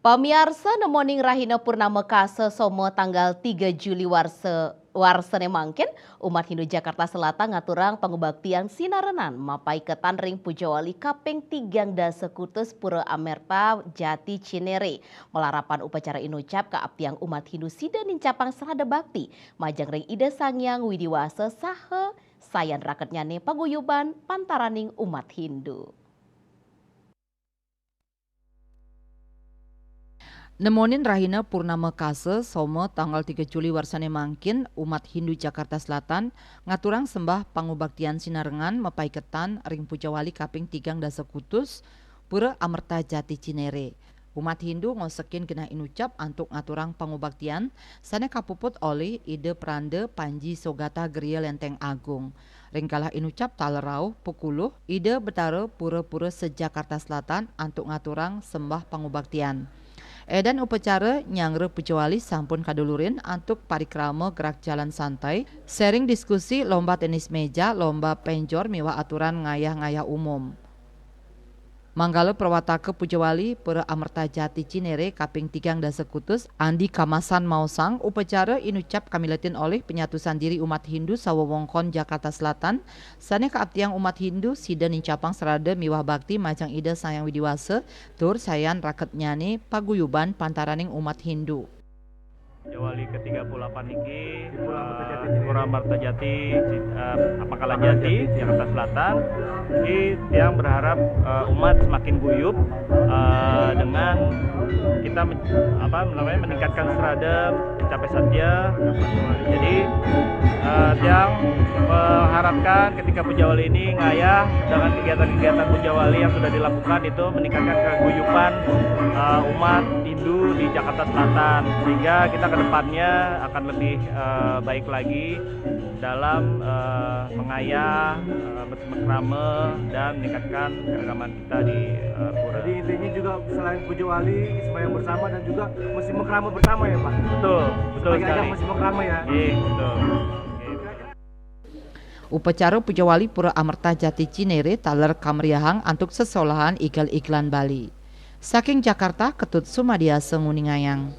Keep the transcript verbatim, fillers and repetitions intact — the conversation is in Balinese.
Pamiarsa, nemoning rahina purnama kasa soma tanggal tiga Juli warsa, warsané mangkin, umat Hindu Jakarta Selatan ngaturang pangubaktian sinarenan mapaiketan ring pujawali kaping tigang dasa kutus Pura Amerta Jati Cinere. Malarapan upacara inucap kaaptiang umat Hindu sida nincapang srada bakti majeng ring Ida Sang Hyang Widi Wasa saha sayan raketnyané paguyuban pantaraning umat Hindu. Nemonin rahina purnama kasa soma tanggal tiga Juli warsané mangkin, umat Hindu Jakarta Selatan ngaturang sembah pangubaktian sinarengan mapaiketan ring pujawali kaping tigang dasa kutus Pura Amerta Jati Cinere. Umat Hindu ngosekin genah inucap antuk ngaturang pangubaktian sané kapuput olih Ida Pranda Panji Sogata Gria Lenteng Agung. Ring galah inucap taler rauh pukuluh, Ida Betara pura-pura se-Jakarta Selatan antuk ngaturang sembah pangubaktian. Édan upacara nyanggra pujawali sampun kadulurin antuk parikrama gerak jalan santai, sharing diskusi, lomba tenis meja, lomba penjor miwah aturan ngayah-ngayah umum. Manggala prawataka pujawali Pura Amerta Jati Cinere kaping tigang dasa kutus Andi Kamasan maosang, upacara inucap kamiletin olih panyatusan diri umat Hindu sawewengkon Jakarta Selatan, sané kaaptiang umat Hindu sida nincapang srada miwah bakti majeng Ida Sang Hyang Widi Wasa tur sayan raketnyané paguyuban pantaraning umat Hindu. Jawali ke tiga puluh delapan niki, eh, Pura Amerta Jati, eh, Pangkalan Jati, Jakarta Selatan. Jadi, tiang berharap, eh, umat semakin guyup, eh, dengan kita men-, apa namanya, meningkatkan srada, mencapai satya. Jadi, eh, tiang mengharapkan ketika pujawali ini ngayah dengan kegiatan-kegiatan pujawali yang sudah dilakukan itu meningkatkan keguyupan, eh, umat Hindu di Jakarta Selatan, sehingga kita ke depannya akan lebih, eh, baik lagi dalam, eh, mengayah, eh, bersilaturahmi dan meningkatkan keragaman kita di, eh, pura. Jadi intinya juga selain pujawali, sembahyang bersama dan juga mesti mekrama bersama ya, Pak? Betul, betul sekali. Supaya ada mesti mekrama ya? Iya, betul. Iya, betul. Upacara pujawali Pura Amerta Jati Cinere taler kameriahang antuk sesolahan igal-igalan Bali. Saking Jakarta, Ketut Sumadiasa nguningayang.